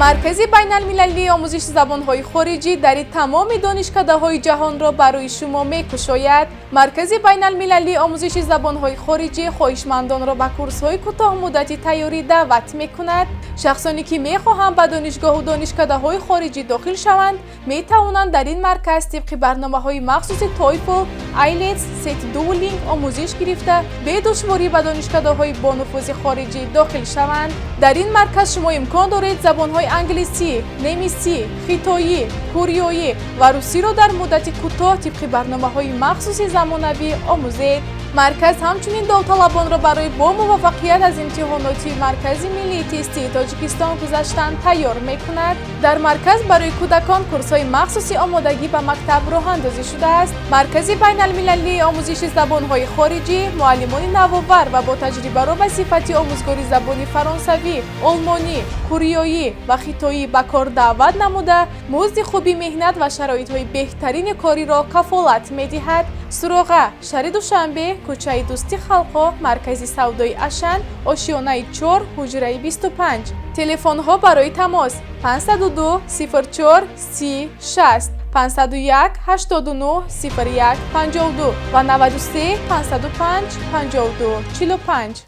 Маркази байналмилалии омӯзиши забонҳои хориҷӣ дари тамоми донишкадаҳои ҷаҳонро барои шумо мекушояд. Маркази байналмилалии омӯзиши забонҳои хориҷӣ хоҳишмандонро ба курсҳои кӯтоҳмуддати тайёрӣ даъват мекунад. Шахсоне, ки мехоҳанд ба донишгоҳу донишкадаҳои хориҷӣ дохил шаванд, метавонанд дар ин марказ тибқи барномаҳои махсуси TOEFL, IELTS, SAT, Duolingo омӯзиш гирифта, бедушворӣ ба донишкадаҳои бонуфузи хориҷӣ дохил шаванд. Дар ин марказ шумо имкон доред забонҳои англисӣ, немисӣ, хитоӣ, кореоӣ ва русиро дар муддати кӯтоҳ тибқи барномаҳои махсуси замонавӣ омӯзед. Марказ ҳамчунин довталабонро барои бо муваффақият аз имтиҳоноти Маркази миллии тестии Тоҷикистон гузаштан тайёр мекунад. Дар марказ барои кӯдакон курсҳои махсуси омодагӣ ба мактаб роҳандозӣ шудааст. Маркази байналмилалии омӯзиши забонҳои хориҷӣ муаллимони навовар ва ботаҷрибаро ба сифати омӯзгори забони фаронсавӣ, олмонӣ, кореоӣ ва хитоӣ ба кор даъват намуда, музди хуби меҳнат ва шароитҳои беҳтарини кориро кафолат медиҳад. Суроға: шаҳри Душанбе, кӯчаи Дӯсти халқҳо, маркази савдои Ашан, ошёнаи 4, ҳуҷраи 25. Телефонҳо барои тамос: 502 04 30 60, 501 89 01 52 ва 93 505 52 45.